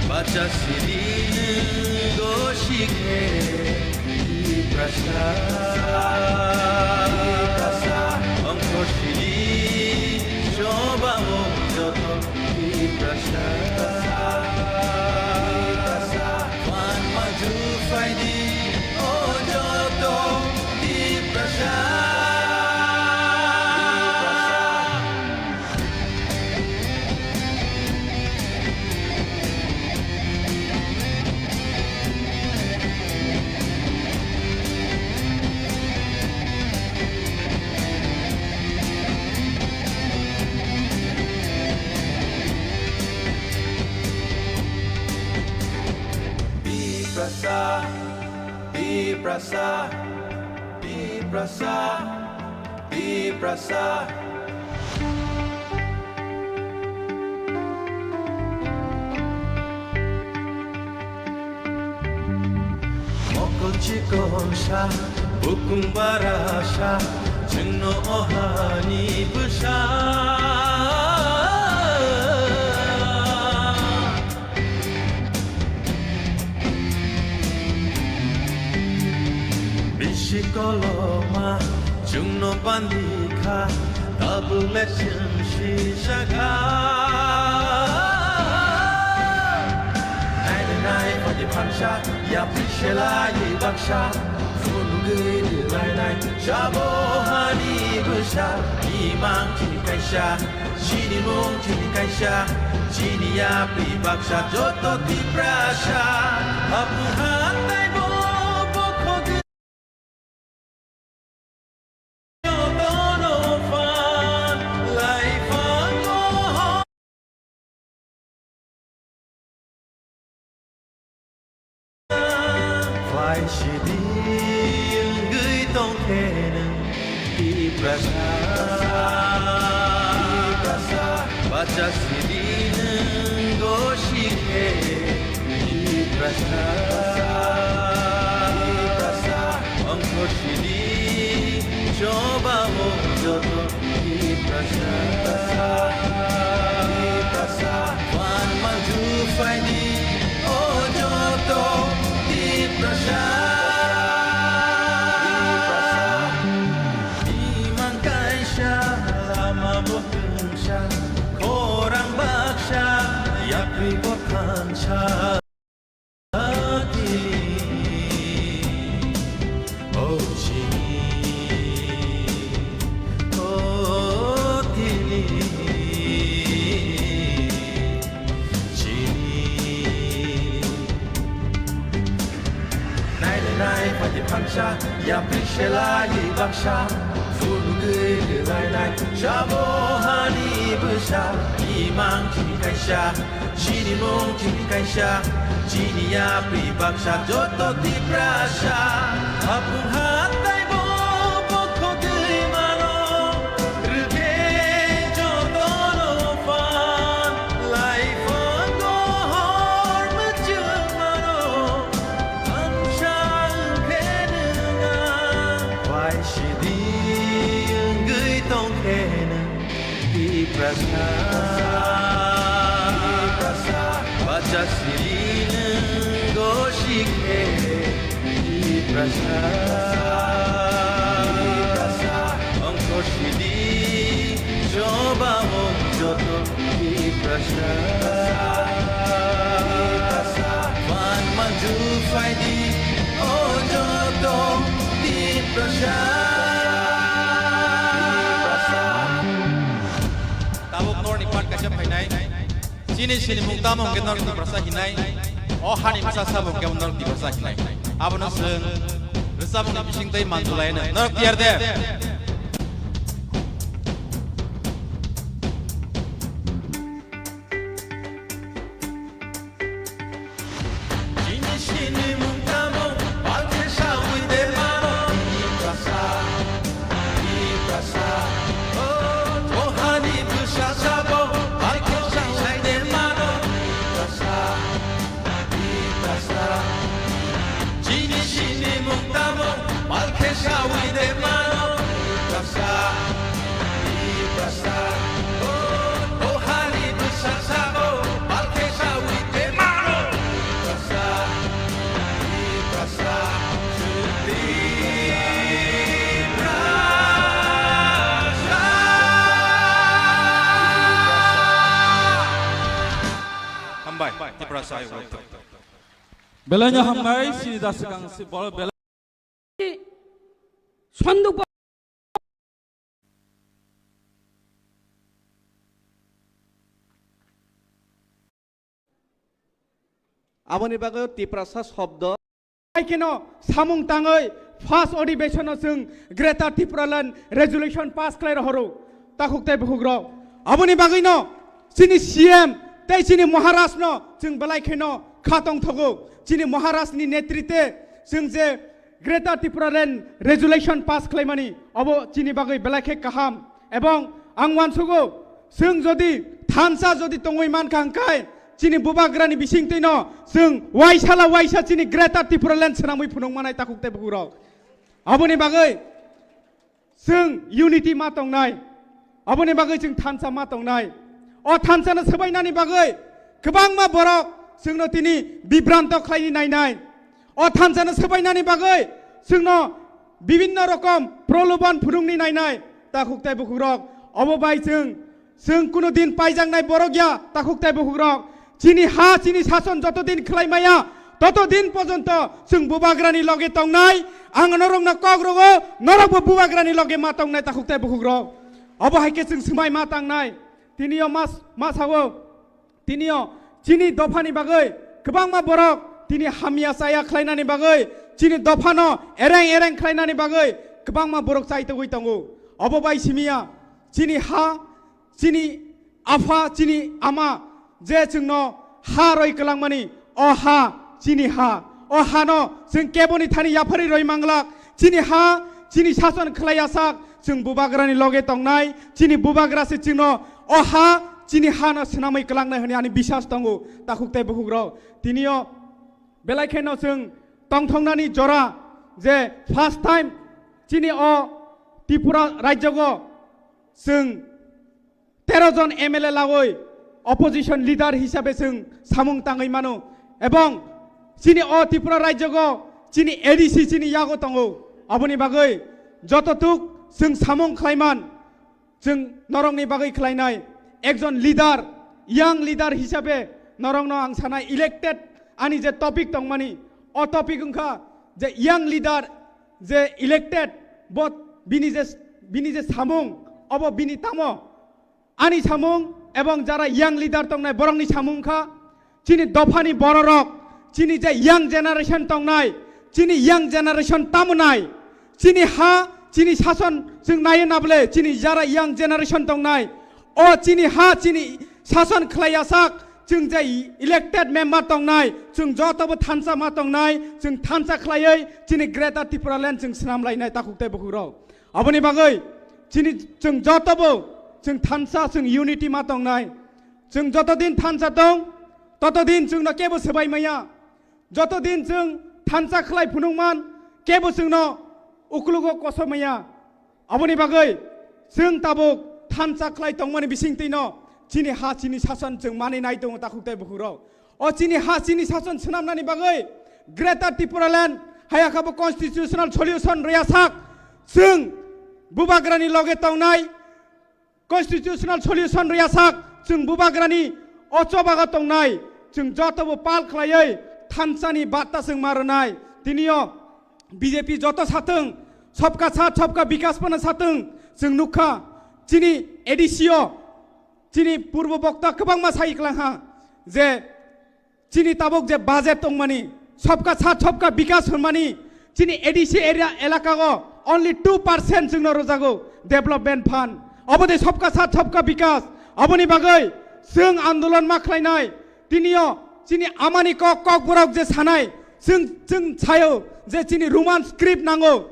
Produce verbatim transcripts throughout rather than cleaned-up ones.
Bacha siri gosi khe Tiprasa, Tiprasa, ongkor siri soba o joto Tiprasa, Tiprasa, fan maju faidi o joto Tiprasa. Tiprasa, Tiprasa, Tiprasa, Tiprasa. Mokol chikon sa, bukung bara sa, chwngno ohani bwsa. Bisi koloma chwngno bandi kha, tabuk le chwng sijak kha. Nainai nai phaidi phansa, yapri selai baksa, phunugwi rwlainai, sabo hani bwsa, imang chini kaisa. Chini mung chini kaisa, chini yapri baksa joto Tiprasa. Apu hatai bo bokhogwi jotono phan lai phango. Phai sidi wngwi tongkhe nwng Tiprasa, Tiprasa, bacha sidi nwng gosi khe Tiprasa, Tiprasa, ongkho sidi choba o joto Tiprasa, Tiprasa, phan manju phaidi o joto Tiprasa, Tiprasa. Imang kaisa, lama bo twngsa, khorang baksa, yapri bo thansa. Tini, o chini, o tini, chini. Nai nai nai phaidi phansa, yapri selai baksa, phunugwi rwlainai, sabo hani bwsa, imang chini kaisa. Chini mung chini kaisa, chini yapri baksa joto Tiprasa. Apu hatai bo bokhogwi mano, rwkhe jotono phan, lai phango hor mwchwng mano, thansa wngkhe nwng ang, bai sidi wngwi tongkhe nwng. Tiprasa, Tiprasa, bacha siri nwng gosi khe. Tiprasa, Tiprasa, ongkho sidi choba o joto Tiprasa, Tiprasa, phan manju phaidi o joto Tiprasa, Tiprasa. Tabuk norni part kaisa phainai. Chini sinimung tamo hwnkhe norok Tiprasa hinai. O hani bwsa sabo hwnkhe norok Tiprasa hinai. Abono chwng rwchapmungni bisingtwi manjulai hwno. Norok tiyar de? Chini sinimung tamo, palkhe sawi de mano. Tiprasa, Tiprasa. Oh, oh, hani bwsa sabo, palkhe sawi de mano. Tiprasa, Tiprasa. Chini sinimung tamo, palkhe sawi de mano. Tiprasa, Tiprasa. Oh, oh, Belai no hambai, sini da swkang si bol belai. Sonduk. Aboni bagwi Tiprasa shobdo. Hai kheno samung tangwi first adhibeshon-o chwng Greater Tipraland resolution pass khlai rohoro, takhuk tei bukhukrok. Aboni bagwino chini C M tei chini Maharaj no chwng belai kheno kha tongthogo. Chini Maharaj ni netritwe chwng je Greater Tipraland resolution pass khlaimani, obo chini bagwi belai khe kaham. Ebong ang uansugo, chwng jodi thansa jodi tongwi mankha hwnkhe, chini bubagrani bisingtwino chwng waisala waisa chini Greater Tipraland swnamwi phunuk manai, takhuk tei bukhukrok. Aboni bagwi chwng unity ma tongnai, aboni bagwi chwng thansa ma tongnai. O thansano swbainani bagwi kwbangma borok chwngno tini bibranto khlaini nainai. O thansano swbainani bagwi chwngno bibinno rokom proloban phunukni nainai, takhuk tei bukhukrok. Obo bai chwng, chwng kuno din paijaknai borok ya, takhuk tei bukhukrok. Chini ha, chini sason joto din khlai maya, toto din pojonto chwng bubagrani loge tongnai. Ang norokno kok rogo, norokbo bubagrani loge ma tongnai, takhuk tei bukhukrok. Obo hai khe chwng swmai ma tangnai. Tini o mas, ma sao. Tini o chini dophani bagwi kwbangma borok tini hamya chaya khlainani bagwi, chini dophano ereng ereng khlainani bagwi kwbangma borok chaitogwi tongo. Obo bai simiya chini ha, chini apha, chini ama je chwngno ha roi kwlangmani, o ha chini ha. O hano chwng keboni thani yapharwi roi manglak. Chini ha, chini sason khlai asak, chwng bubagrani loge tongnai, chini bubagra se chwngno o ha, chini hano swnamwi kwlangnai hwnwi ani biswas tongo, takhuk tei bukhukrok. Tini o belai kheno chwng tongthoknani jora je first time chini o Tripura rajyogo chwng tero jon M L A lagoi opposition leader hisabe chwng samung tangwi mano, ebong chini o Tripura rajyogo chini A D C chini yago tongo. Aboni bagwi joto tuk chwng samung khlaiman, chwng norokni bagwi khlainai ekjon leader, young leader hisabe norokno ang sanai elected ani je topic tongmani, o topic wngkha je young leader je elected, bo bini je, bini je samung, obo bini tamo ani samung ebong jara young leader tongnai borokni samung kha. Chini dophani bororok, chini je young generation tongnai, chini young generation tamonai, chini ha, chini sason chwng naiyo nabole, chini jara young generation tongnai, o chini ha, chini sason khlai asak, chwng je elected member tongnai, chwng jotobo thansa ma tongnai, chwng thansa khlaiwi chini Greater Tipraland chwng swnam lainai, takhuk tei bukhukrok. Aboni bagwi chini chwng jotobo chwng thansa, chwng unity ma tongnai. Chwng joto din thansa tong, toto din chwngno kebo swbai maya. Joto din chwng thansa khlai phunukman, kebo chwngno uklugo koso maya. Aboni bagwi chwng tabuk thansa khlai tongmani bisingtwino chini ha, chini sason chwng manwi nai tongo, takhuk tei bukhukrok. O chini ha, chini sason swnamnani bagwi Greater Tipraland hayakhe bo constitutional solution rwya sak, chwng bubagrani loge tongnai, constitutional solution rwya sak, chwng bubagrani o chobago tongnai, chwng jotobo pal khlaiwi thansani batta chwng ma rwnai. Tini o B J P joto sathwng, sabka saath sabka bikas phano sathwng, chwng nukha chini A D C o chini purbo bokta kwbangma sai kwlangha je chini tabuk je budget tongmani, sabka saath sabka bikas hwnmani, chini A D C area elakago only two percent chwngno rwjago development fund. Obo de sabka saath sabka bikas, aboni bagwi chwng andolon ma khlainai. Tinio chini amani kok, kokborok je sanai, chwng, chwng sayo je chini Roman script nango.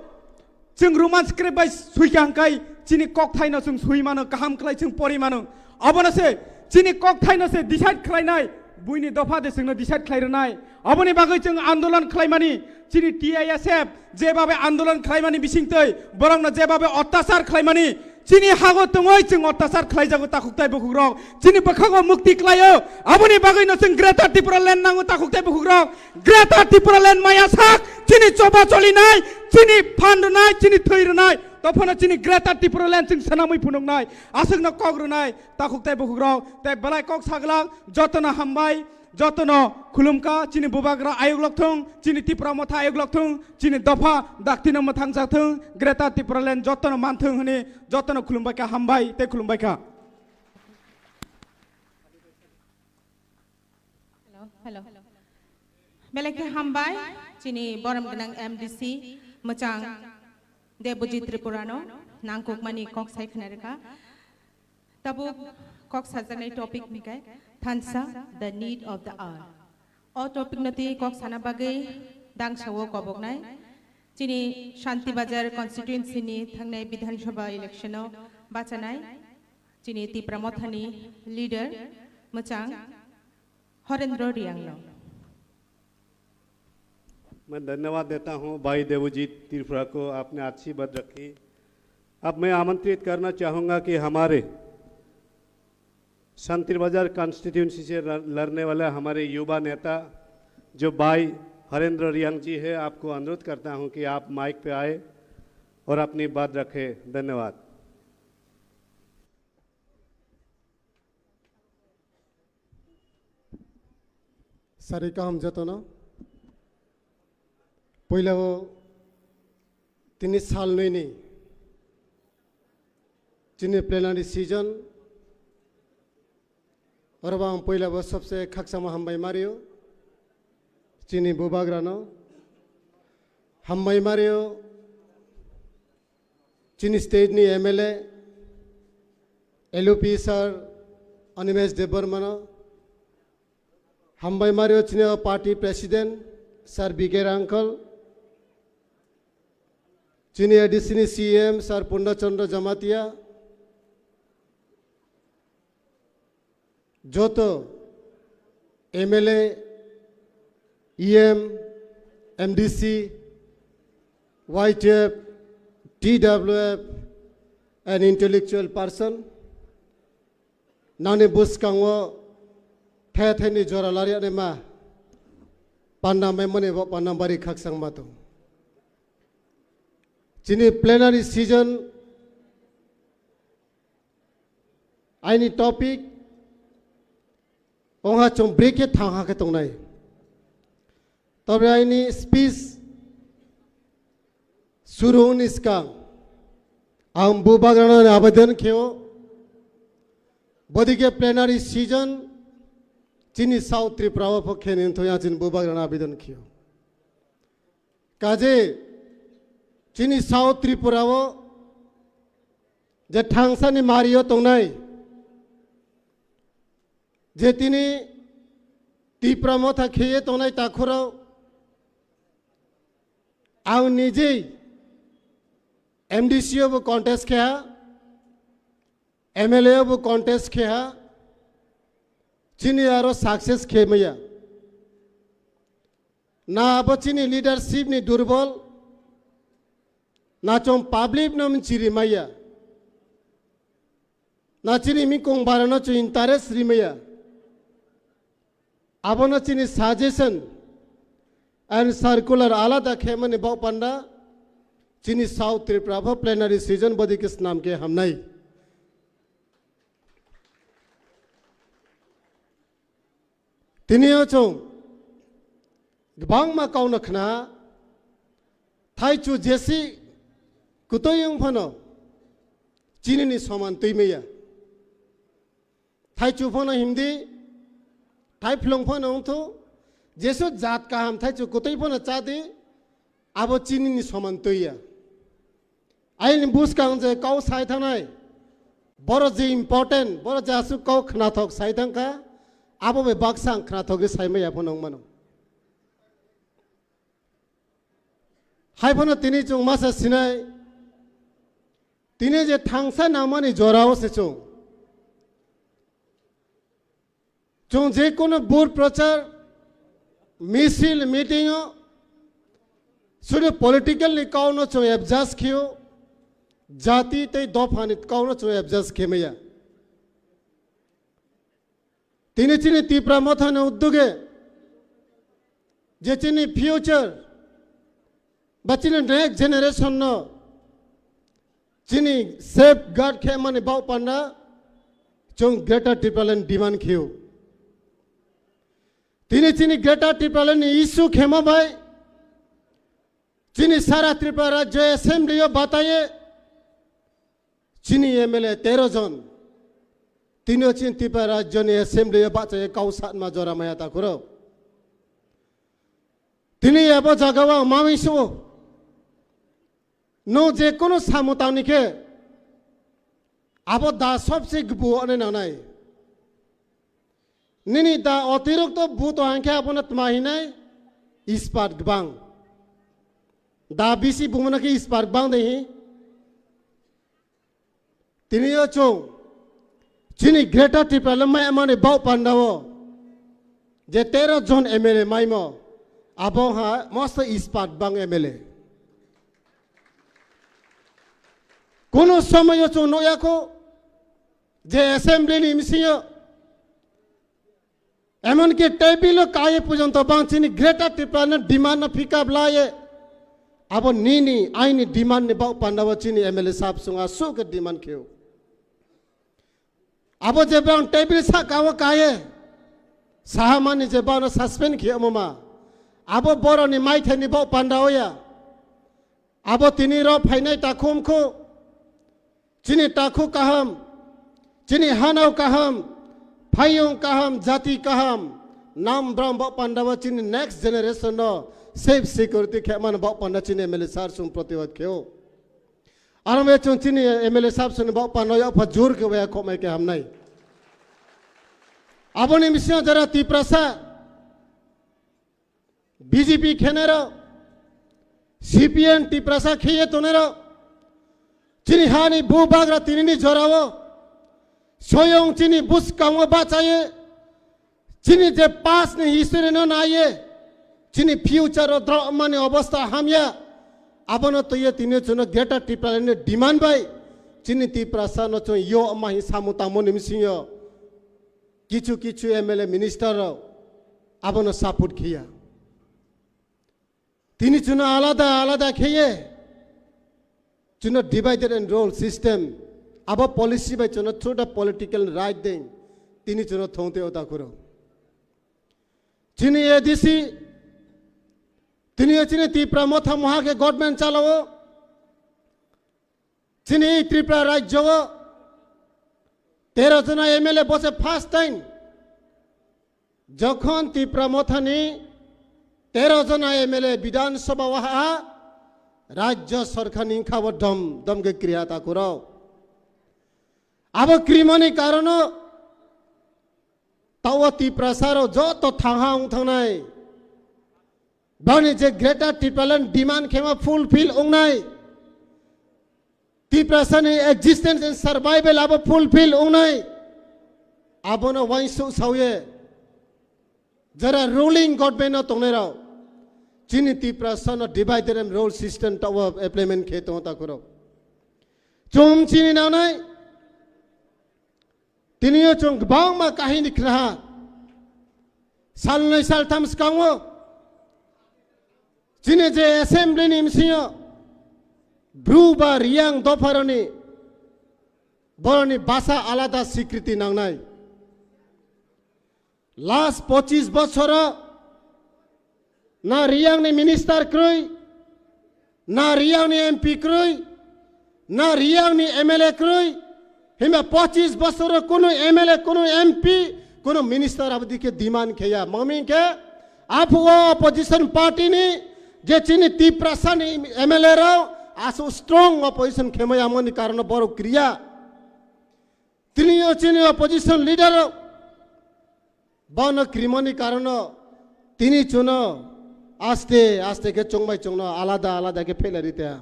Chwng Roman script bai sui kha hwnkhe chini kokthaino chwng sui mano, kaham khlai chwng pori mano. Abono se chini kokthaino se decide khlainai, buini dopha de chwngno decide khlai rwnai. Aboni bagwi chwng andolon khlaimani, chini T I S F jebabe andolon khlaimani bisingtwi borokno jebabe ottachar khlaimani, chini hago tongoi chwng ottachar khlaijago takhuk tei bukhukrok. Chini bwkhago mukti khlaio, aboni bagwino chwng Greater Tipraland nango takhuk tei bukhukrok. Greater Tipraland maya sak, chini choba cholinai, chini phan rwnai, chini thwi rwnai, tophano chini Greater Tipraland chwng swnamwi phunuknai, aswkno kok rwnai, takhuk tei bukhukrok, tei belai kok saglang, jotono hambai. Jotono khulumkha, chini bubagra ayuk lokthung, chini Tipra Motha ayuk lokthung, chini dopha daktino mwthangjathung, Greater Tipraland jotono manthung hwnwi jotono khulumbaikha, hambai tei khulumbaikha. Hello, hello. Belai khe hambai, chini borom gwnang M D C mwchang Debojit Tripurano nangkukmani kok sai khna rwkha. Tabuk kok sajaknai topic hwnkhe thansa, the need of the hour. O topic no twi kok sana bagwi dangsao koboknai chini Shanti Bazar constituency ni thangnai Bidhan Sabha election o bachanai chini Tipra Mothani leader mwchang Horendro Riang no. मैं धन्यवाद देता हूं भाई देवजीत त्रिपुरा को, आपने अच्छी बात रखी। अब मैं आमंत्रित करना चाहूंगा कि हमारे शांति बाजार कॉन्स्टिट्यूएंसी से लड़-, लड़ने वाले हमारे युवा नेता जो भाई हरेंद्र रियांग जी है, आपको अनुरोध करता हूं कि आप माइक पे आए और अपनी बात रखें। धन्यवाद। Sari kaham jotono. Puila o tini sal nwi ni chini plenary session. Oro bo ang puila bo sabse khakchangma hambai mario. Chini bubagrano hambai mario. Chini state ni M L A, L U P sir Animesh Debbarmano, hambai mario chini o party president sir B K Rangkal, chini A D C ni C M sir Purna Chandra Jamatia, joto M L A, E M, M D C, Y T F, T W F, and intellectual person, nangni bwskango the theni jora lariya ma panda mai mani bo panda bari khakchang ma tong. Chini plenary session aini topic ongha chwng break khe thang ha khe tongnai. Tabe aini speech suru wngni swkang ang bubagrano abedan kheo, bodike plenary session chini South Tripura o pho khe ni wngthok ya chini bubagrano abedan kheo. Kaje chini South Tripura o je thangsani mario tongnai, je tini Tipra Motha kheye tongnai takhurao, ang nijei M D C o bo contest khe ha, M L A o bo contest khe ha, chini aro success khe maya. Na abo chini leadership ni durbol, na chwng public no mchiri maya, na chini mikong bara no chwng interest ri maya. Abono chini suggestion and circular alada khe mani bok panda chini South Tripura pho plenary session bodi khe snam khe hamnai. Tini o chwng kwbangma kauna khna, thaichu jesi kwtwi wng phano chinini soman twi maya. Thaichu phano himdi, thaiphlung phano wngthu, jesu jat kaham thaichu kwtwi phano chadi, abo chinini soman twiya. Aini bwskang je kau sai thangnai, boro je important, boro je aswk kau khnathok sai thangkha, abo bai baksa ang khnathok ri sai maya phano wng mano. Hai phano tini chwng masa sinai, tini je thangsa nangmani jorao se chwng. Chwng je kono bur prochar, misil, meeting o, sudu political ni kau no chwng adjust khiyo, jati tei dopha ni kau no chwng adjust khemaya. Tini chini Tipra Motha ni uddoge, je chini future, ba chini next generation no chini safeguard khe mani bau panda chwng Greater Tipraland demand khiyo. Tini chini Greater Tipraland ni issue khema bai chini sara Tripura Rajya Assembly o bataye chini M L A tero jon. Tini o chini Tripura Rajya ni Assembly o bachaye kau satma jora maya takhuro. Tini abo jaga o mami suo. No je kono samung tangni khe abo da sobse gbu ane nanai. Nini da otirokto buto hangkhe abono tma hinai ispat gbang. Da bisi bumano khe ispat gbang de hi. Tini o chung chini Greater Tipraland mai amani bau pandao je tero jon M L A maimo abo ha mosto ispat gbang M L A. Kono somoyo chung nukya kho je assembly ni bisingo emonki table o kaiye porjonto bang chini Greater Tipraland demand no pick up laye. Abo nini aini demand ni bau pandao chini M L A sab sung asuk khe demand kheo. Abo je bang table saka o kaiye sahamani je bang no suspend kheo mama. Abo boroni maithai ni bau pandao ya. Abo tini ro phainai takhum khu. Chini takhu kaham, chini hanao kaham, phayung kaham, jati kaham, nam bram bok panda bo chini next generation no safe security khe man bok panda chini M L A sir sung protibad kheo. Aro me chung chini M L A sab sung bok panda yo pha jur khe waya khomai khe hamnai. Aboni bising jara Tiprasa B J P khenero, C P M Tiprasa kheye tonero, chini hani bu bagra tinini jorao, soyong chini bwskango bachaye, chini je past ni history no naye, chini future o drop mani obostha hamya, abono toye tini chuno Greater Tipraland ni demand bai, chini Tiprasa no chung yo mahi samu tamo ni misingo. Kichu kichu M L A minister rok abono support khiya. Tini chuno alada alada kheye chuno divided and rule system abo policy bai chuno through the political right ding tini chuno thongte ota kuro. Chini A D C tini chini Tipra motha moha ke government chalao. Chini Tripura rajyo o tero jona M L A bose first time. Jokhon Tipra mothani tero jona M L A Bidhan Sabha o ha, rajyo sorkar ni kha bo dom dom ke kriya ta kuro. Abo krimani karono tawa Tiprasa ro joto thangha ong thangnai. Bani je Greater Tipraland demand khema fulfill ongnai. Tiprasani existence and survival abo fulfill ongnai. Abono wainsu sauye. Jara ruling government no tongnai rao. Chini Tiprasano divided and rule system tawa implement khe tongo takuro. Chum chini nanai. Tini o chwng kwbangma kahini khnaha. Salnwi saltham swkango chini je assembly ni bisingo Bru ba Riyang dopharoni boroni basa alada sikriti nangnai. Last pochis bochoro na Riyang ni minister kwrwi, na Riyang ni M P kwrwi, na Riyang ni M L A kwrwi, himba pochis bosoro kunu M L A, kunu M P, kunu minister abdi khe demand kheya. Mami khe aphuo opposition party ni je chini Tiprasa ni M L A rao asu strong opposition khemai amoni karono borok kriya. Tini o chini opposition leader rao bono krimoni karono tini chuno aste aste khe chongbai chongno alada alada khe phela rite.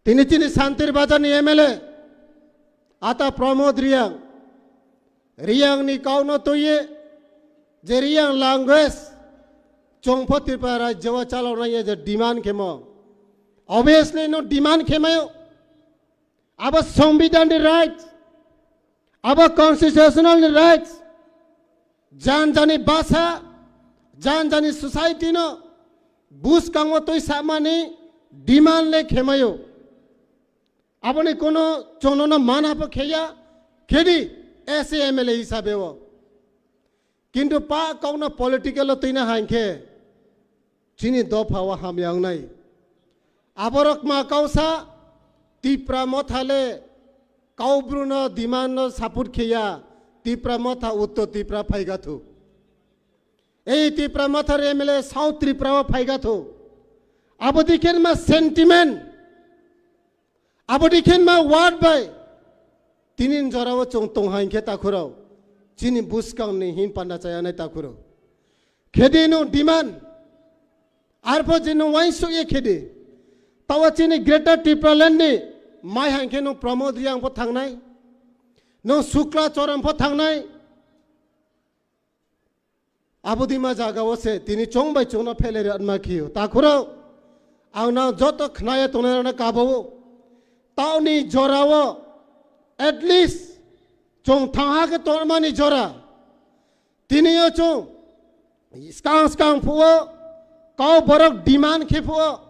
Tini chini Santir Bazar ni M L A ata Pramod Riyang, Riyang ni kauno tuye je Riyang language chongpho Tripura rajyo o chaloknai je demand khemo. Obviously no demand khemayo. Abo Songbidan ni right, abo constitutional ni right, jan jani basa, jan jani society no bwskango twi samani demand le khemayo. Aboni kono chono no mana bo kheya, khedi S A M L A hisabe o. Kintu pa kokno political o twina hai khe chini dopha o hamya wngnai. Aborok ma kausa Tipra Motha le Kaubru no demand no support khe ya, Tipra Motha Uttor Tripura phaiga thu. Ei Tipra Motha R M L A South Tripura o phaiga thu. Abo dikhen ma sentiment. Abo dikhen ma word bai tini jora o chwng tong hai khe takhurao chini buskang ni hin panda chaya nai takhurao. Khedi no demand arpho je no wain suk ye khedi. Tawa chini Greater Tipraland ni mai hai khe no Pramod Reang pho thangnai. No Sukla Choron pho thangnai. Abo dima jaga o se tini chong bai chong no pheleri atma khiyo. Takhurao ang na joto khnaya tongnai rana kabo o. Taoni jora o at least chong thangha khe tongmani jora. Tini o chong skang skang phuo kau borok demand khe phuo.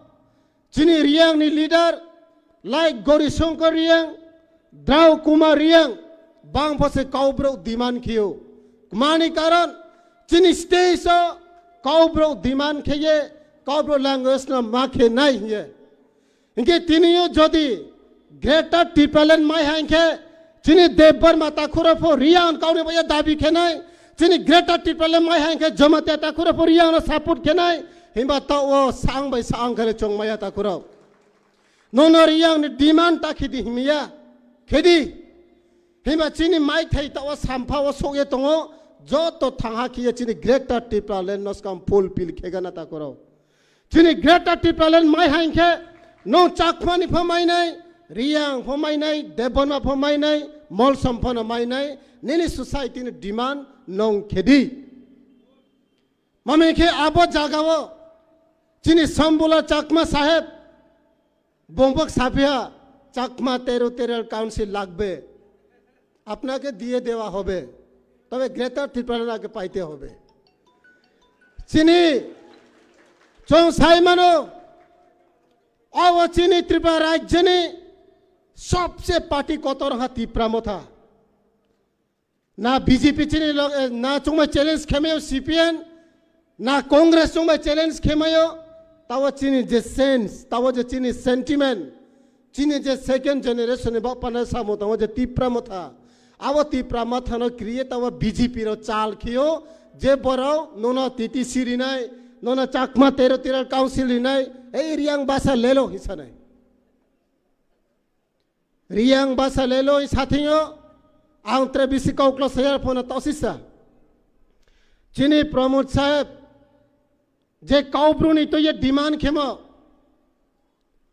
Chini Reang ni leader, like Gori Shankar Reang, Drau Kumar Reang, bang pho se Kaubru demand khiyo. Mani karon, chini stage o Kaubru demand khiye, Kaubru language no ma khe nai hiye. Hinkhe tini o jodi Greater Tipraland mai hai khe, chini Debbarma takhurao pho Reang kauni baya dabi khenai, chini Greater Tipraland mai hai khe Jamatia takhurao pho Reang no support khenai, himba to o sang bai sang khe chong maya takhurao. Nono Reang ni demand ta khedi himya, khedi. Himba chini mai thai ta o sampha o sok ye tongo, joto thangha khiye chini Greater Tipraland no skam fulfill khegana takhurao. Chini Greater Tipraland mai hai khe, nong Chakma ni pho mai nai, Reang pho mai nai, Debbarma pho mai nai, Molsom pho no mai nai, nini society ni demand nong khedi. Mami khe abo jaga o, chini Sambula Chakma saheb, bongbok saphiya, Chakma Territorial Council lagbe. আপনাকে দিয়ে দেওয়া হবে, তবে গ্রেটার ত্রিপুরাকে পাইতে হবে। Chini chong sai mano, o chini Tripura rajyoni sobse party kotor ha Tipra Motha. Na B J P chini log, eh, na chongma challenge khemayo C P M, na Congress chongma challenge khemayo, tawa chini je sense, tawa je chini sentiment, chini je second generation ni bak pana samo tawa je Tipra Motha. Abo Tipra Motha no create tawa B J P ro chal khiyo, je borok nono T T C rinai, nono Chakma Territorial Council rinai, ei Reang basa lelo hisanai. Reang basa lelo sathingo ang tre bisi kaukla sayar phone tosisa. Chini Pramod saheb je Kaubru ni to ye demand khemo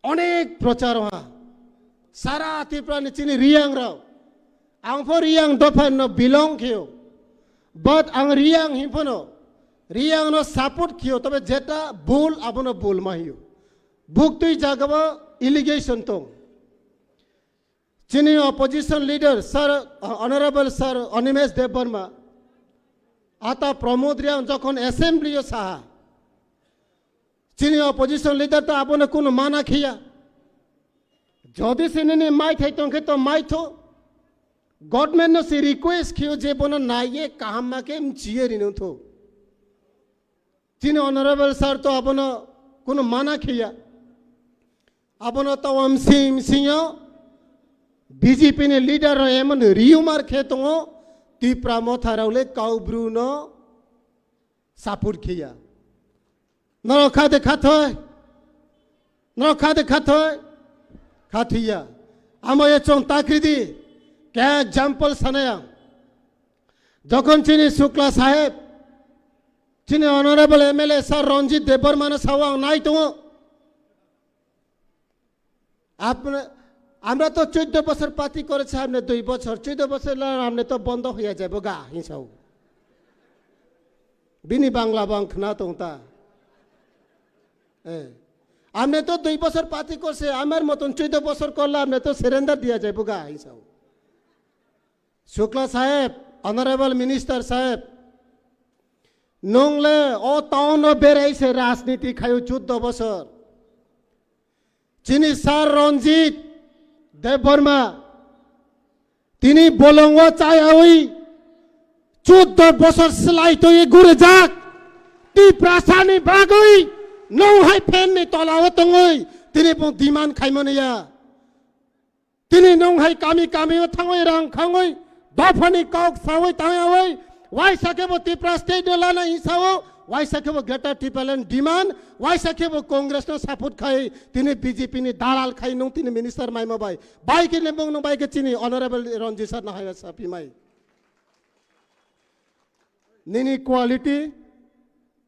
onek prochar ha. Sara Tripura ni chini Reang rao. Ang pho Reang dopha no belong kheo. But ang Reang himphano Reang no support kheo, tobe jeta bul abono bul ma hiyo. Buktui jagao allegation tong. Chini opposition leader, Sir, uh, Honorable Sir Animesh Debbarma, ata Pramod Reang jokhon assembly o saha, chini opposition leader ta abono kunu mana khiya. Jodi se nini mai thai tongkhe to mai tho. Government no se request khiyo je bono naiye kaham ma khe mchiye rino tho. Chini honorable sir to abono kunu mana khiya. Abono to msing msingyo B J P ni leader ro emon rumor khe tongo, Tipra Motha rao le Kaubru no support khiya. Norok khade khathoi. Norok khade khathoi. Khathiya. Amo ye chong takridi. Kya example sanaya. Jokhon chini Shukla saheb, chini honorable M L A sir Ranjit Debbarma no sao ang nai tongo. আপনি, আমরা তো চোদ্দ বছর পার্টি করেছি, আপনি দুই বছর, চোদ্দ বছর হলে আপনি তো বন্ধ হয়ে যাবো গা, হিংসাও। Bini Bangla bang khna tong ta. Eh. আপনি তো দুই বছর পার্টি করছে, আমার মতন চোদ্দ বছর করলে আপনি তো সারেন্ডার দিয়া যাবো গা, হিংসাও। Shukla saheb, honorable minister saheb, nongle o town o berai se rajniti khayo chuddo bosor. Chini sir Ranjit Debbarma, tini bolongo chayawi Chuddo bosor slai tongwi gurujak Tiprasani bagwi nwng hai fan ni tola o tongwi tini bo demand khaimani ya. Tini nwng hai kami kami o thangwi rang khangwi dophani kok sawi tangyawi waisa khe bo Tipra state no lana hinsa o, waisa khe bo Greater Tipraland demand, waisa khe bo Congress no support khai tini B J P ni dalal khai nwng tini minister maima bai. Bai khe nembong nwng bai khe chini honorable Ranjit sir no hai sapimai. Nini quality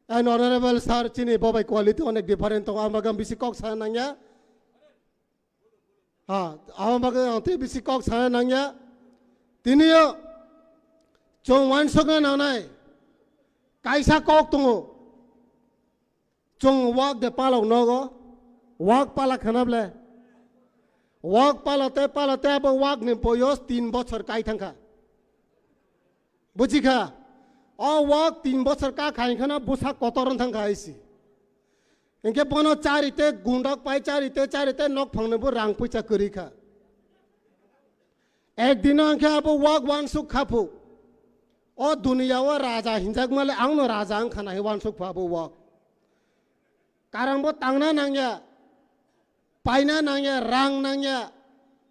and honorable sir chini bobai quality onek different tongo, ang bagam bisi kok sana nangya. Ha, ang bagam ang tei bisi kok sana nangya. Tini yo chong wansok na nangnai kaisa kok tongo. Chwng wak de palok nogo, wak pala khana ble. Wak pala te pala te abo wak ni boyos tin bochor kai thangkha. Buji kha? O wak tin bochor ka khai khana busa kotor wng thangkha aisi. Hinkhe bono chari te gundok pai chari te chari te nok phang ni bo rang puisa kwrwi kha. Ekdino hinkhe abo wak wansuk kha phu. O duniya o raja hinjak male ang no raja wng khana hi wansuk phu abo wak. Karang bo tangna nangya, paina nangya, rang nangya,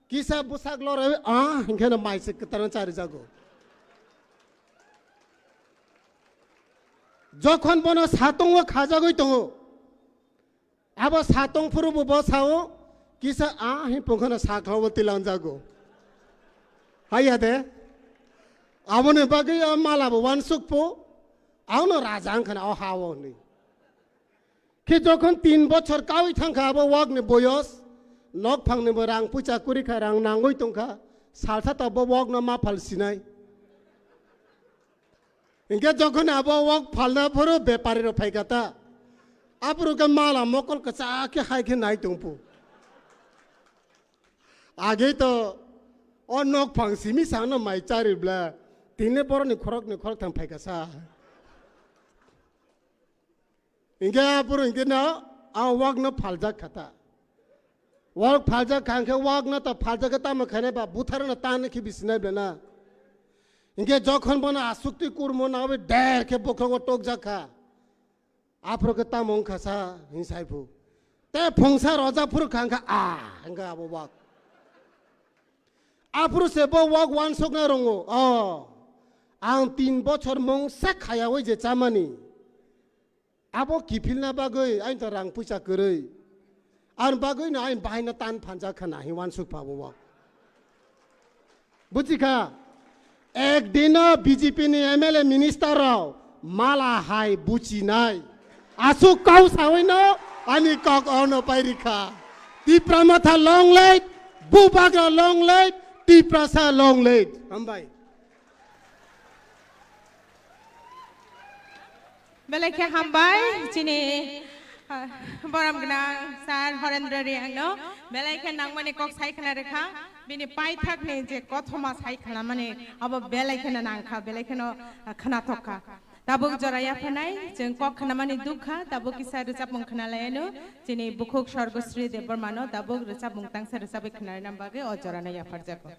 kisa bwsak loroi, ah, hinkhe no mai se kwtaro charijago. Jokhon bono satung o khajagwi tongo, abo satung phuru bo bo sao, kisa, ah, hi pungkhano sakha bo tilangjago. Haiya de, aboni bagwi o mala bo wansuk phu, ang no raja wng khana o ha o hwnwi. Khe jokhon tin bochor kawi thangkha abo wak ni boyos, nok phang ni bo rang puisa kwrwi kha, rang nangwi tongkha, salsa ta bo wak no ma phal sinai. Hinkhe jokhon abo wak phalna phuru bepari rok phaikha ta, aphuru khe mala mokol kwchak khe hai khe nai tongphu. Age to o nok phang simi sangno mai chari bla, tini boroni khorok ni khorok thang phaikha sa. Hinkhe aphuru hinkhe no a wak no phaljak kha ta. Wak phaljak kha hinkhe wak no to phaljak khe tamo khainai ba buthar no tan khe bisinai bla na. Hinkhe jokhon bono asukti kurmo nawi der khe bokhrogo tokjak kha. Aphuru khe tamo wngkha sa hinsai phu. Te phungsa roja phuru kha hinkhe a hinkhe abo wak. Aphuru se bo wak wansokna rongo. O, ang tin bochor mungsa khayawi je chamani. Abo kiphilna bagwi aini to rang puisa kwrwi. Ani bagwi no aini bahaino tan phanjak khana hi wansuk pha bo wak. Buji kha? Ek dino B J P ni M L A minister rok mala hai buchinai. Asuk kau sawi no ani kok ono pai rikha. Tipra Motha long live, Bubagra long live, Tiprasa long live. Hambai. Belai khe hambai, chini, ah, borom gwnang sir Horendra Reang no belai khe nangmani kok sai khna rwkha, bini paithak ni je kothoma sai khna mani abo belai kheno nangkha, belai kheno, ah, khnathok kha. Tabuk jora yapharnai, chwng kok khna mani dukha, tabuk kisa rwchapmung khna lai ano, chini bukhuk Sorgosri Debbarma no tabuk rwchapmung tangsa rwchapwi khna rwna bagwi o jora no yapharjago.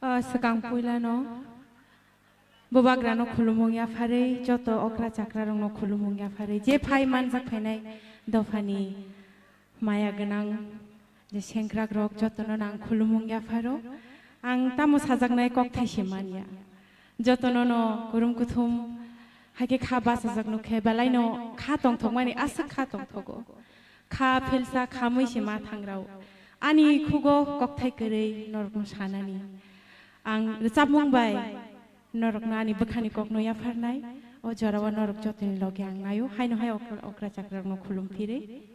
O swkang puilano Bubagrano khulumung yapharwi, joto okra chakrarokno khulumung yapharwi, je phai manjak phainai dophani maya gwnang je sengkrakrok jotono no ang khulumung yapharo. Ang tamo sajaknai kokthai se manya. Jotono no kurum kuthum hai khe kha bachajak nukhe, belai no kha tongthokmani aswk kha tongthogo. Kha philsa kha mui se ma thangrao. Ani khugo kokthai kwrwi norokno sanani. Ang rwchapmung bai norokno ani bwkhani kokno yapharnai. O jorao norok jotoni loge ang naio. Haino hai okra, okra chakrarokno khulum phirwi.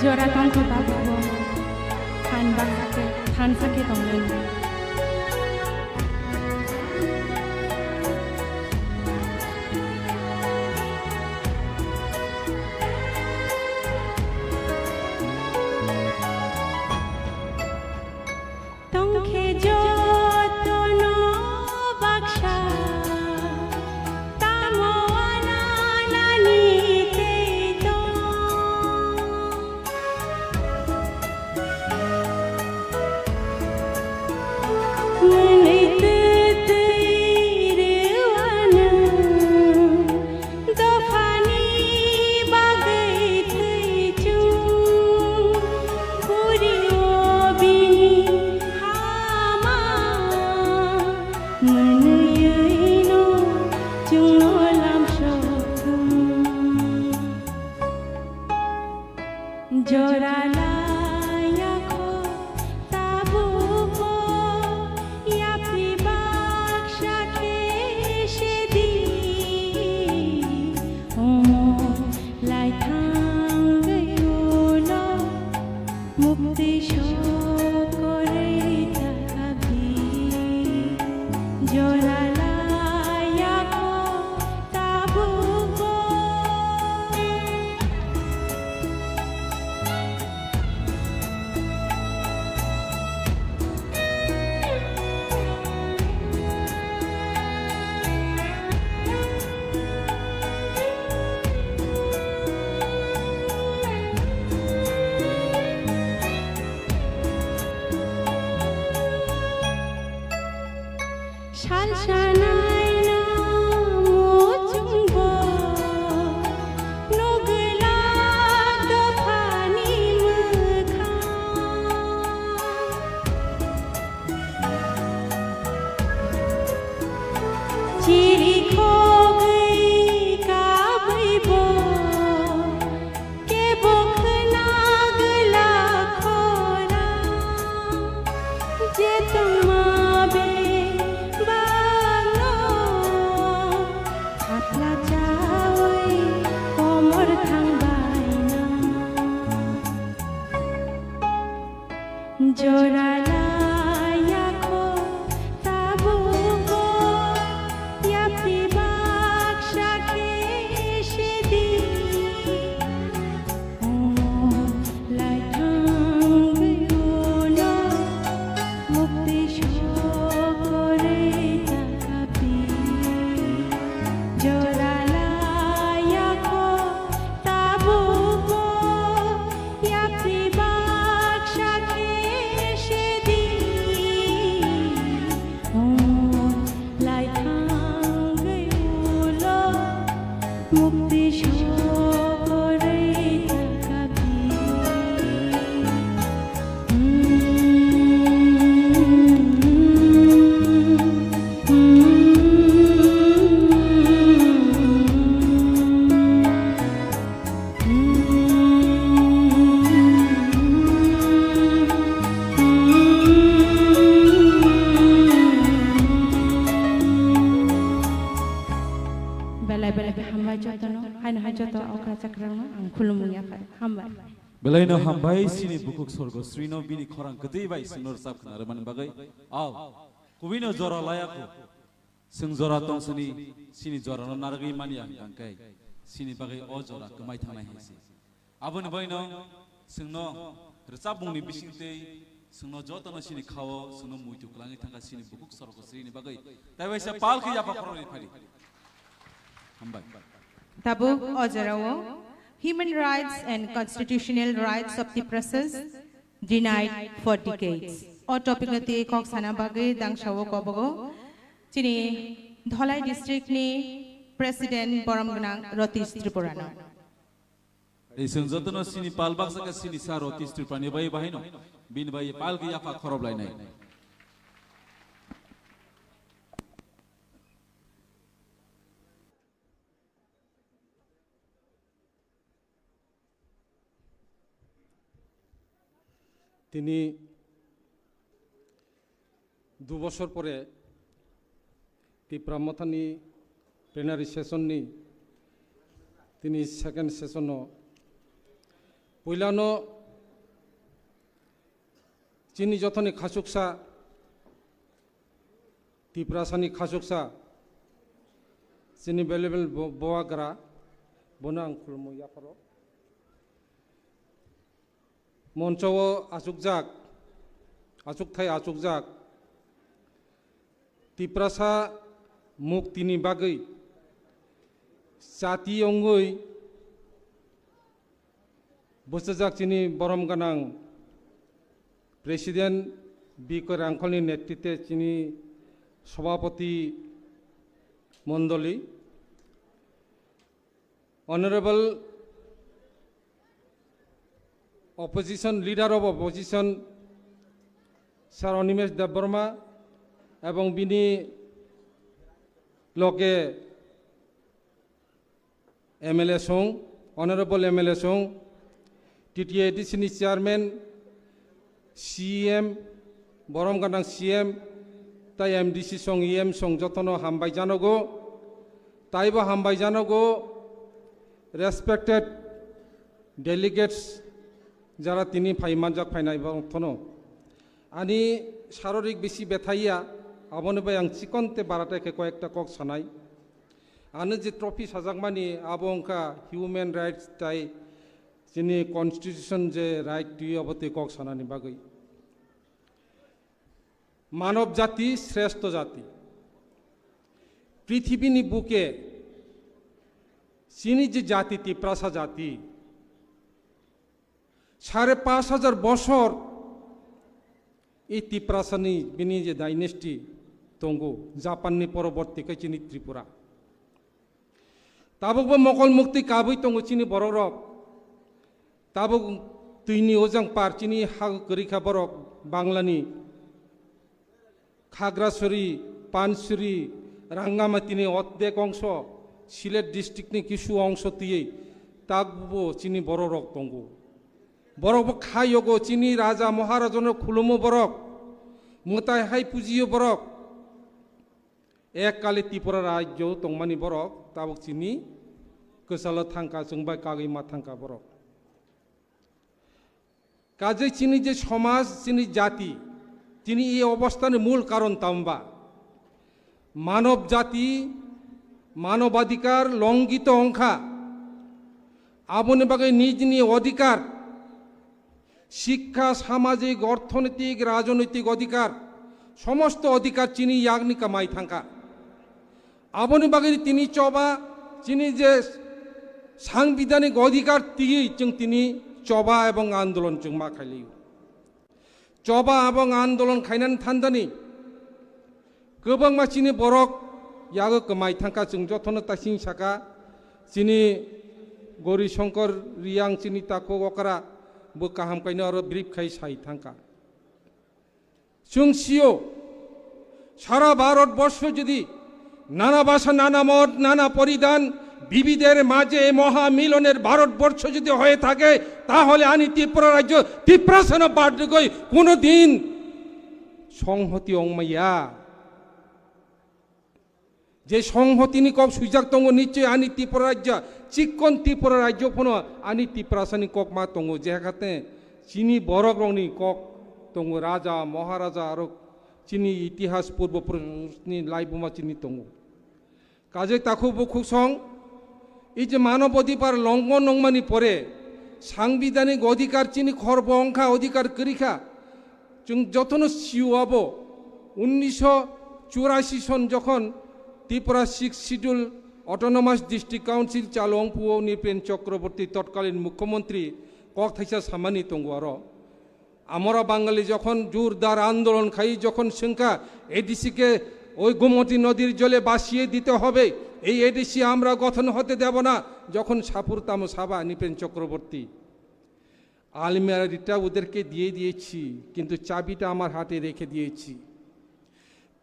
Jora tongkho tabukbo, phan baksa khe, thansa khe tonglai. Tongkhe jotono baksa, tamo ananani tei tong. Mwnwi twtwi rwano dophani bagwi thwi chwng, puri o bini hama mwnwi no chwngno lamsok thung. Jora laiya kho tabukbo, yapri baksa khe se di, omo lai thangwi ulo mukti sokorwi tabi. Jora laiya kho tabukbo. Sal sanaina muchungbo, nugwlak dophani mwkhang. Chiri khogwi kabwibo, kebo khna gwlak khorang, je tongma bebakno, khatla chawi komor thangbaina. Jora laiya kho tabukbo, yapri baksa khe se di. Omo lai thangwi ulo mukti sokorwi tabi. Jora laiya kho tabukbo, yapri baksa khe se di. Omo lai thangwi ulo mukti sokorwi tabi. Belai belai khe hambai jotono, haino hai joto okra chakrano ang khulumung yaphai. Hambai. Belaino hambai sini bukhuk Sorgosrino bini khorang kwtwi bai chwngno rwchap khna rwmani bagwi. Au, kubino jora laya kho. Chwng jora tong sini, sini jorano narwgwi manya hwnkhe sini bagwi o jora kwmai thangnai hai se. Aboni bagwino chwngno rwchapmungni bisingtwi chwngno jotono sini khao, chwngno muitu kwlangwi thangkha sini bukhuk Sorgosrini bagwi. Tai waisa pal khe yapha khoroknwi phadi. Hambai. Tabuk o jorao Human Rights and Constitutional Rights of Tiprasas Denied for Decades. O topic no twi kok sana bagwi dangsao kobogo chini Dholai district ni President borom gwnang Ratish Tripura no. Ei chwng jotono sini pal baksa khe sini sa Ratish Tripura ni bai bahaino bini bai pal khe yapha khorob lainai. Tini du bosor pore Tipra Mothani plenary session ni tini second session o puilano Chini jothoni khasuksa, Tiprasani khasuksa, chini valuable bo-, boagra, bono ang khulumo yapharo. Moncho o achukjak, achukthai achukjak, Tiprasa muktini bagwi chati wngwi bwchajak chini borom gwnang President B K Rangkholni netritwe chini Sabhapati Mondoli, Honorable Opposition, Leader of Opposition, Sir Animesh Debbarma, ebong bini loge M L A song, Honorable M L A song, T T A D C ni Chairman, C M, borom gwnang C M, tai M D C song, E M song jotono hambai janogo, taibo hambai janogo, respected delegates, jara tini phai manjak phainai borok thono. Ani sarorik bisi bethaiya, aboni bai ang chikonte barate khe koyekta kok sanai. Ano je trophy sajakmani abo wngkha human rights tai chini constitution je right twi abo twi kok sanani bagwi. Manob jati shrestho jati. Prithibini buke chini je jati Tiprasa jati, sare pash hajar bosor i Tiprasani bini je dynasty tongo, Japanni poroborti khe chini Tripura. Tabukbo mokol mukti kabui tongo chini borok rok. Tabuk twini ojang par chini ha kwrwi kha borok Banglani. Khagrasuri, Pansuri, Rangamatini oddek ongso, Sylhet district ni kisu ongso twiwi tabukbo chini borok rok tongo. Borok bo kha yogo chini raja maharaja no khulumo borok, mwtai hai pujiyo borok. Ek kali Tripura rajyo tongmani borok tabuk chini kwchalo thangkha, chwng bai kagwi ma thangkha borok. Kajai chini je somaj, chini jati, chini ei obostani mul karon tamba? Manob jati, manobadikar longito ongkha. Aboni bagwi nijni odhikar, Shikkha, samajik, orthonoitik, rajnoitik odhikar, somosto odhikar chini yakni kamai thangkha. Aboni bagwi tini choba, chini je sangbidhanik odhikar twiwi chwng tini choba ebong andolon chwng ma khailio. Choba ebong andolon khainani thandani kwbangma chini borok yago kwmai thangkha, chwng jotono tasing saka, chini Gori Shankar Riyang chini takhuk okra bo kaham kaino aro brief khai sai thangkha. Chwng sio, sara Bharat borsho jodi নানা ভাষা, নানা মত, নানা পরিধান, বিবিধের মাঝে মহামিলনের ভারতবর্ষ যদি হয়ে থাকে, তাহলে আমি ত্রিপুরা রাজ্য, ত্রিপ্রাসানো বাদ গই কোনোদিন সংহতি ongmaya. Je songhotini kok swijak tongo, nichoi ani Tripura rajya, chikkon Tripura rajya phano ani Tiprasani kok ma tongo, je hakate chini borok rokni kok tongo, raja, maharaja, aro chini itihas purbo purusni laibuma chini tongo. Kajai takhuk bukhuk song, ei je manob odhikar longhon ongmani pore, sangbidhanik odhikar chini khorbo ongkha, odhikar kwrwi kha. Chwng jotono sio abo, unnisho churashi son jokhon Tripura Sixth Schedule Autonomous District Council chalo ongphuo Nripen Chakraborty totkalin mukhyamantri kok thaisa samani tongo aro. আমরা বাঙালি যখন জোরদার আন্দোলন খাই, যখন শঙ্কা এডিসিকে ওই গোমতী নদীর জলে ভাসিয়ে দিতে হবে, এই এডিসি আমরা গঠন হতে দেব না, যখন সাপুর তামো সাবা নৃপেন চক্রবর্তী আলমিরাটা ওদেরকে দিয়ে দিয়েছি, কিন্তু চাবিটা আমার হাতে রেখে দিয়েছি।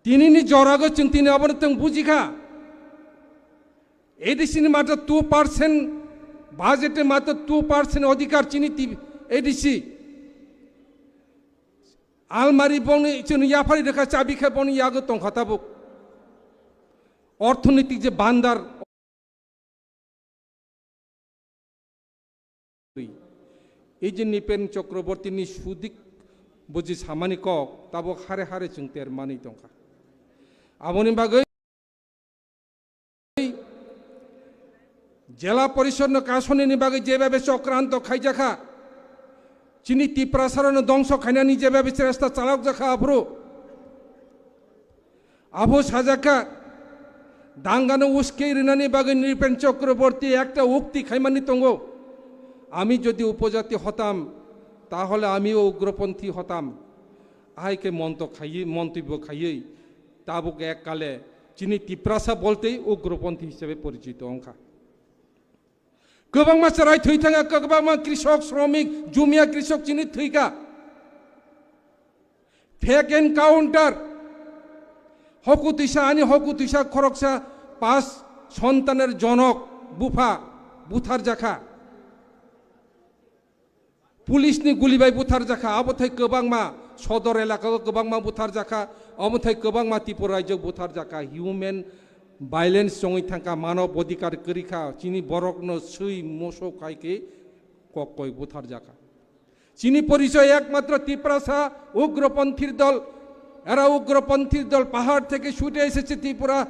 Tinini jorago chwng tini abono tong bujikha. A D C ni matro two percent, budget ni matro two percent odhikar chini ti-, A D C. Almari bongni chwng yaphari rwkha, chabi khe bongni yago tongkha tabuk. Orthonitik je bandar. Ei je Nripen Chakraborty ni sudik Buji samani kok tabuk hare hare chwng ter manwi tongkha. Aboni bagwi Jela Porishod no kasonini bagwi jebabe chokranto khaijakha, chini Tiprasarano dongso khainani jebabe chesta chalokjakha aphuru. Abo sajakha, dangano uskei rinani bagwi Nripen Chakraborty ekta ukti khaimani tongo, "Ami jodi upojati hotam, tahole amiyo ugroponthi hotam." Ahai khe monto khaiwi, montobyo khaiwi, tabuk ek kale chini Tiprasa boltei ugroponthi hisabe porichito wngkha. Kwbangma chwrai thwi thangkha, kwbangma krishok, sromik, jumia krishok chini thwikha. Fake encounter. Hoku twisa, ani hoku twisa khoroksa pas sontaner jonok bupha butharjakha. Police ni guli bai butharjakha, abo thai kwbangma sodor elaka o kwbangma butharjakha, omo thai kwbangma Tripura rajyo butharjakha. Human violence chongwi thangkha, manob odhikar kwrwikha, chini borokno swi moso khai khe kok koi butharjakha. Chini porichoy ekmatro Tiprasa ugroponthir dol, era ugroponthir dol pahar theke chute esechhe Tripura,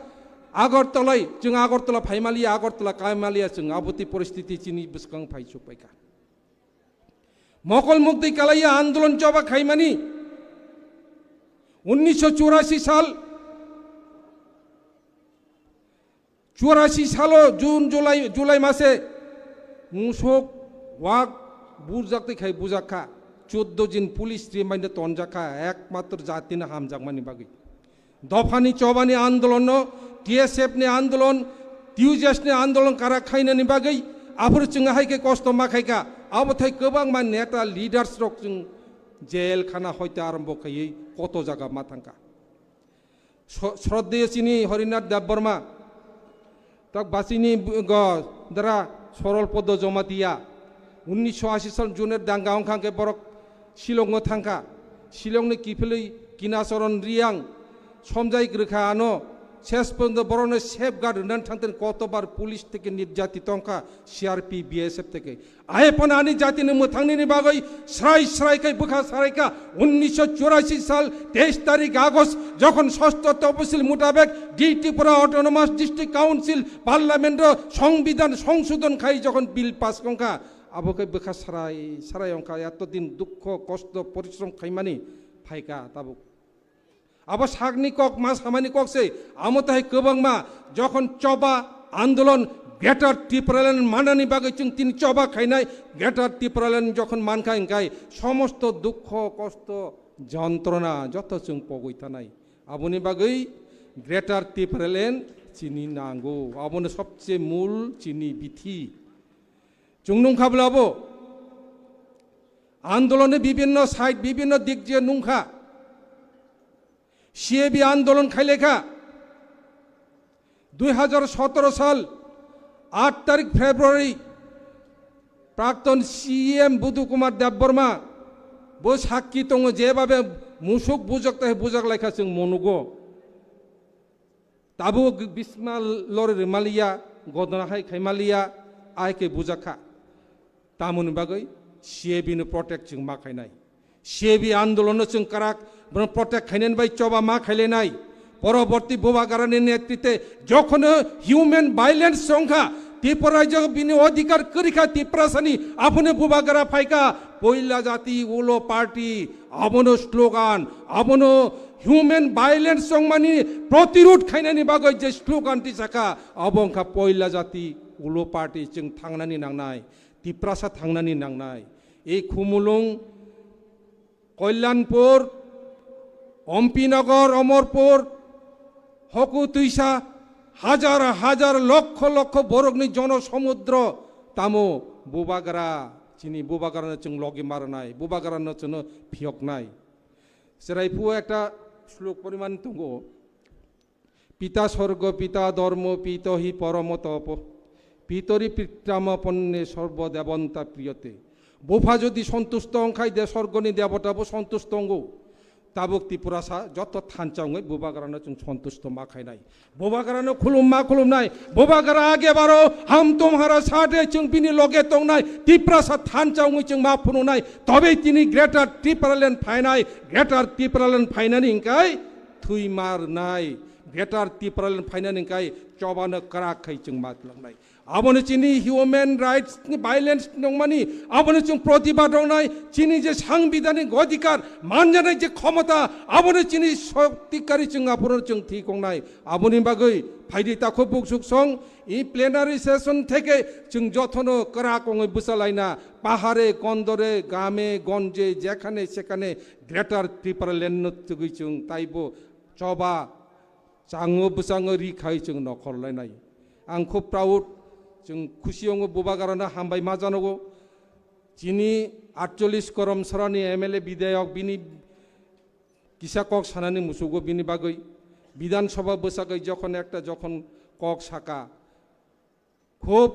Agartalai, chwng Agartala phaimaliya, Agartala kaimalia, chwng aboti poristiti chini bwskang phai chukpaikha. Mokol muktwi kalaiya andolon choba khaimani, unnisho churasi sal, churasi salo June, July, July mase musuk wak burjaktwi khai bujakha, chuddo jin police remind tonjakha, ekmatro jatino hamjakmani bagwi. Dophani chobani andolonno, T S F ni andolon, T U J S ni andolon karak khainani bagwi aphuru chwng hai khe kosto ma khaikha. Abo thai kwbangma neta leaders rok chwng jail khana hoite arombo khaiwi koto jaga ma thangkha. Sro-, Shraddheyo chini Harinath Debbarma, tak basini bu-, go, dara Sorol Podo Jamatia, unnisho ashi sal June danga wngkha khe borok Shillong o thangkha. Shillong ni kiphilwi Kinacharan Riyang somjai kwrwkha ano, ses porjonto borokno safeguard rwnani thangtani kotobar police theke nirjati tongkha, C R P, B S F theke. Ahe phano ani jatini mwthangnini bagwi srai srai khai bwkha saraikha, unnisho churasi sal teis tarik August jokhon sosto toposil mutabek di Tripura Autonomous District Council Parliament o Songbidan songsodon khai jokhon bill pass wngkha, abo khe bwkha sarai sarai wngkha, eto din dukho kosto porishrom khaimani phaikha tabuk. Abo sakni kok, ma samani kok se, amo tai kwbangma jokhon choba andolon Greater Tipraland manani bagwi chwng tini choba khainai, Greater Tipraland jokhon mankha hwnkhe somosto dukho kosto jontrona joto chwng pogwi thanai. Aboni bagwi Greater Tipraland chini nango, abono sobse mul chini bithi. Chwng nungkha bwlabo andoloni bibinno side, bibinno dik je nungkha. C A B andolon khailekha. Dui hajar sotoro sal aat tarik February, prakton C E M Budu Kumar Debbarma bo sakki tongo, jebabe musuk bujak tai bujak laikha chwng monugo. Tabuk bisma lori rwmaliya, godona hai khaimaliya, ai khe bujakha. Tamoni bagwi C A B no protect chwng ma khainai. C A B andolon no chwng karak, bono protect khainani bai choba ma khailainai. Poroborti Bubagrani netritwe jokhono human violence chongkha, Tripura rajyo bini odhikar kwrwikha Tiprasani, aphone Bubagra phaikha, poila jati ulo party, abono slogan, abono human violence chongmani protirod khainani bagwi je slogan tisakha, abo wngkha poila jati ulo party chwng thangnani nangnai, Tiprasa thangnani nangnai. Ei Khumulwng, Kalyanpur, Ompinagar, Amarpur, Hoku Twisa, hajar hajar, lokkho lokkho borokni jono somudro tamo Bubagra, chini Bubagrano chwng logi marnai, Bubagrano chwngno phiyoknai. Chwrai phuo ekta slok poriman tongo. Pita sorgo, pita dhormo, pito hi poromo topo, pitori pittama ponne sorbo debonta priyate. Bupha jodi sontusto wngkhai de sorgoni debota bo sontusto wngo. Tabuk Tiprasa joto thansa wngwi Bubagrano chwng sontusto ma khainai. Bubagrano khulum ma khulumnai. Bubagra age baro ham tumhara sade chwng bini loge tongnai. Tiprasa thansa wngwi chwng ma phunuknai. Tobe tini Greater Tipraland phainai. Greater Tipraland phainani hingkai thwi ma rwnai. Greater Tipraland phainani hingkai chobano kwrak khai chwng ma tlangnai. Aboni chini human rights ni violence nongmani, aboni chwng protibad rongnai, chini je sangbidhanik odhikar manjanai je khomota, aboni chini shokti kari chwng aphuru chwng thik wngnai. Aboni bagwi phaidi takhu buksuk song, i plenary session theke chwng jothono kwrak wngwi bwsalaina, pahare, kondore, game, gonje, jekhane sekhane Greater Tipraland no tugwi chwng taibo choba chango bwskango ri khai chwng nokhor lainai. Ang khub proud, chwng khusi wngo Bubagrano hambai ma janogo. Chini atchollis korom sorani M L A bidhayok bini kisa kok sanani musugo bini bagwi Bidhan Sabha bwsagwi jokhon ekta jokhon kok saka, khub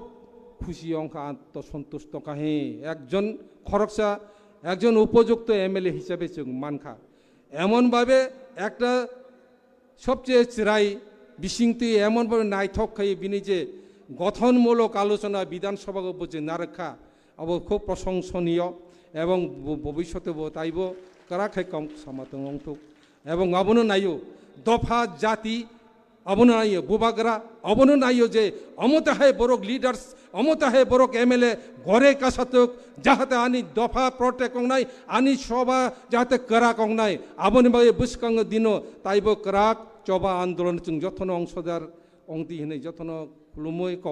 khusi wngkha, to sontusto kha hi. Ekjon khoroksa, ekjon upojukto M L A hisabe chwng mankha. Emon bhabe ekta sobcheye chwrai bisingtwi emon bhabe naithok khai bini je gothonmulok alochona Bidhan Sabha o bo je narwkha, abo khub prosongsoniyo ebong bo-, bobishote bo taibo kwrak khai kom sama tong wngthok. Ebong abono naio dopha jati, abono naio Bubagra, abono naio je omo tahai borok leaders, omo tahai borok M L A gore kasatok, jahate ani dopha protect wngnai, ani soba jahate kwrak wngnai. Aboni bagwi bwskango dino taibo kwrak choba andolon chwng jothono ongsodar wngdi hinwi jothono khulumwi kok